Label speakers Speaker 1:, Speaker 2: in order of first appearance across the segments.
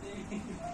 Speaker 1: Don't think that you think.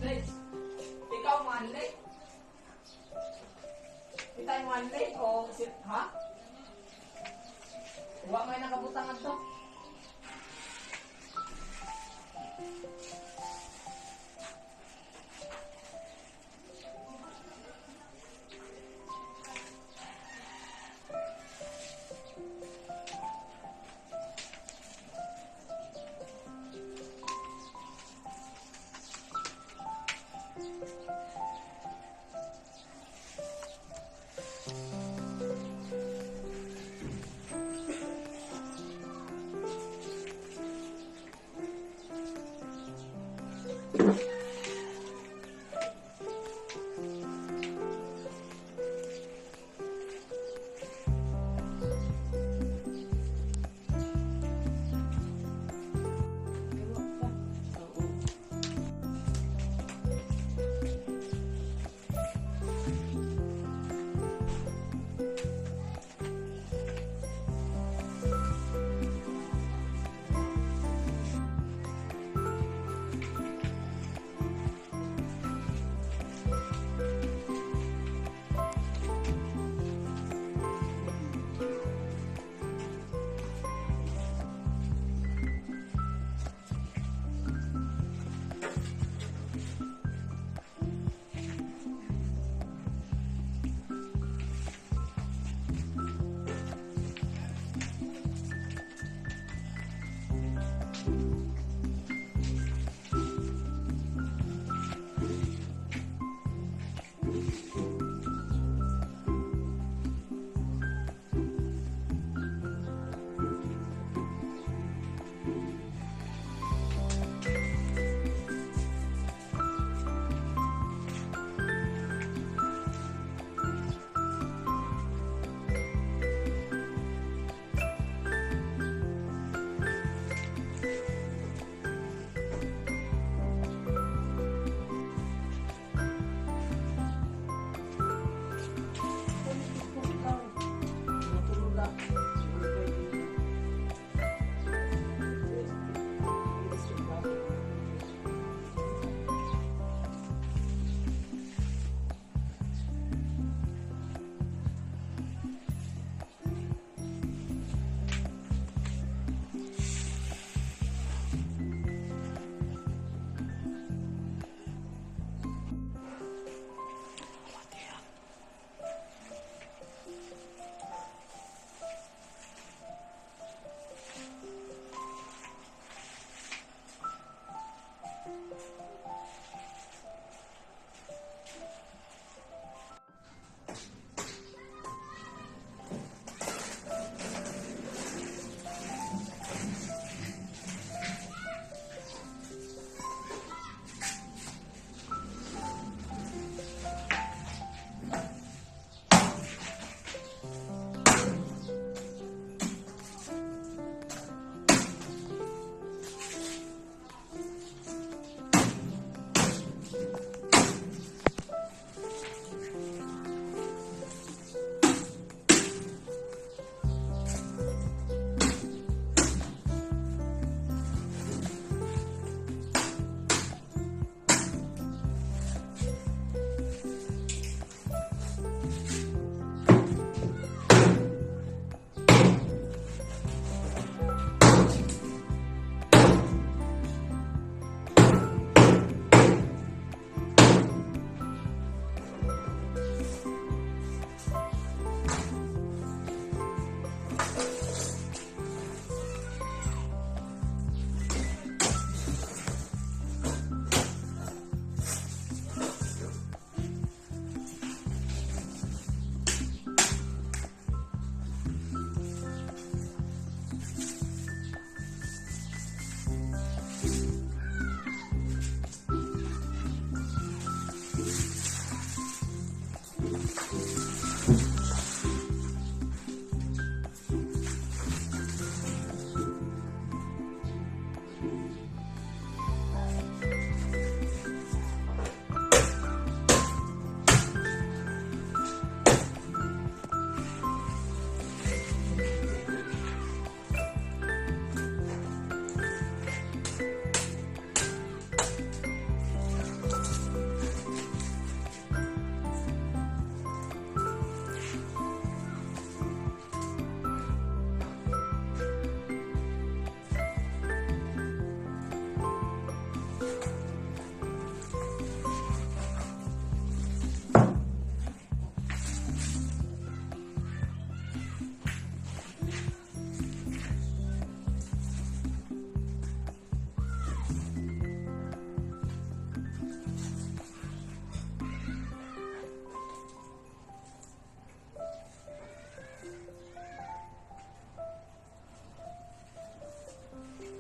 Speaker 2: Liz, ikaw manli. Itay manli o si, ha? Wa may nakabutangan to.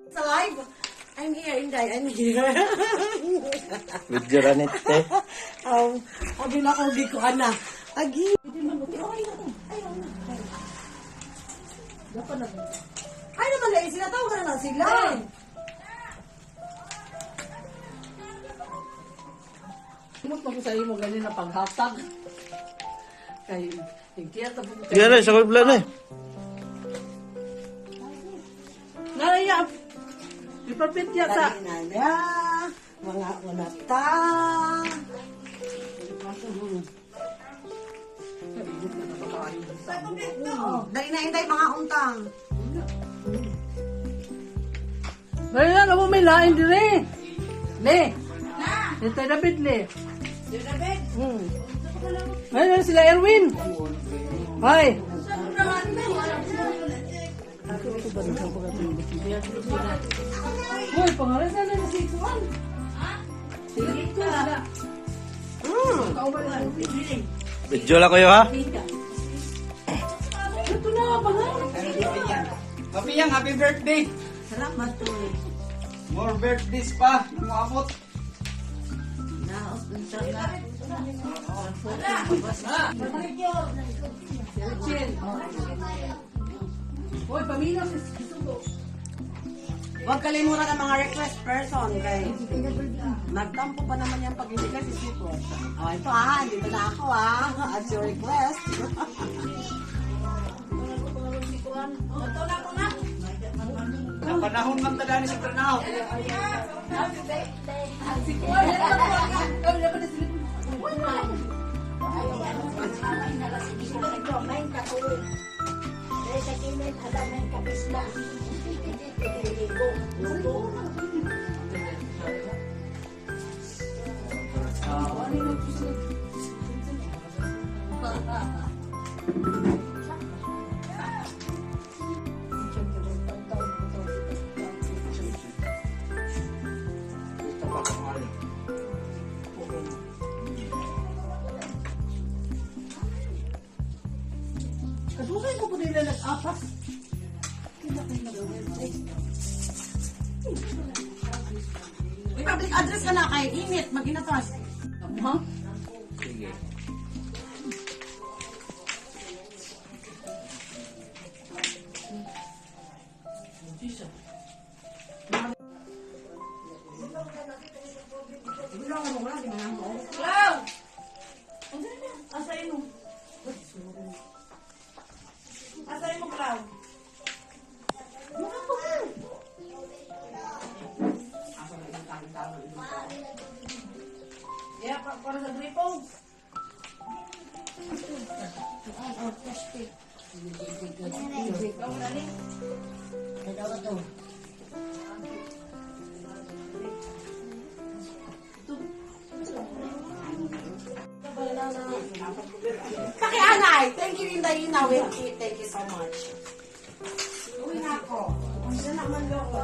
Speaker 3: It's alive. I'm here, Inday. I'm here.
Speaker 4: Medyo ranit eh.
Speaker 3: Abi na ako, ko ana. Agi. Ay, na. Ay naman na, sila tawag na lang sila.
Speaker 5: Kumot mo ko sa imo ganin na paghatag. Kay nagkiyata po ko.
Speaker 4: Yan na, sa kulblan eh.
Speaker 5: Naraya. Ipapit ya ta.
Speaker 3: Dali na na. Mga unata. Dali na, Inday, mga untang.
Speaker 5: Naraya na mo may lain dire. Le. Na. Ito David le. David. Ayun na sila Erwin. Hi. Hoy, pangalan sa na si Kuan. Sige ka.
Speaker 4: Medyo lang kayo ha.
Speaker 5: Ito na pangalan.
Speaker 6: Papiyang, happy birthday!
Speaker 3: Salamat to.
Speaker 6: More birthdays pa, umabot.
Speaker 5: Chill. Hoy, pamilya si Sugo.
Speaker 3: Huwag kalimutan ang mga request person kay nagtampo pa naman yan pag hindi ka sisipo. Oh, ito ah, dito na ako ah. At your request.
Speaker 6: Sa panahon man tadani sa Tranaw.
Speaker 5: Si Kuan, yan lang ko. Kami dapat na sila. Kadugay ko po nila nag-apas.
Speaker 3: May public address ka na kay init, maginatos.
Speaker 5: Ha?
Speaker 6: Sige.
Speaker 2: Asa imo? Asa imo, Clau? Yeah, para sa gripo.
Speaker 3: Pakianay! Thank you, Inday Ina. Wait, thank you so much. Uwi na ako. Ang naman loko.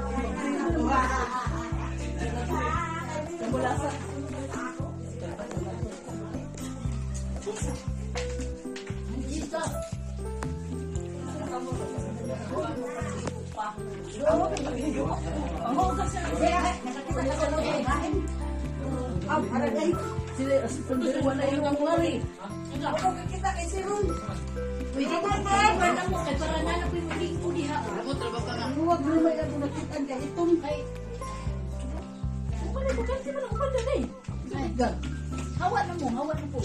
Speaker 5: Sila, wala yung ang wari.
Speaker 3: Kita kay si Ron.
Speaker 2: Uy, di ba ba? Wala mo kay para na na mo lingko diha.
Speaker 3: Huwag mo may ako nakitaan kay itong.
Speaker 2: Ay. Wala ko kasi man ako dali. Hawa na mo, hawa na po.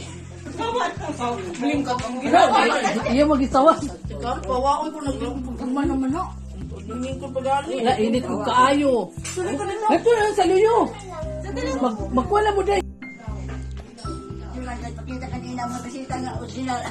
Speaker 5: Iya magisawas.
Speaker 6: Pawaon ko naglingkod.
Speaker 5: Man naman no.
Speaker 6: Lingkod pa gani.
Speaker 5: Wala init ko kaayo. Ito na sa luyo. Magkuha na mo day.
Speaker 3: Yung nagpakita kanina mo bisita nga original.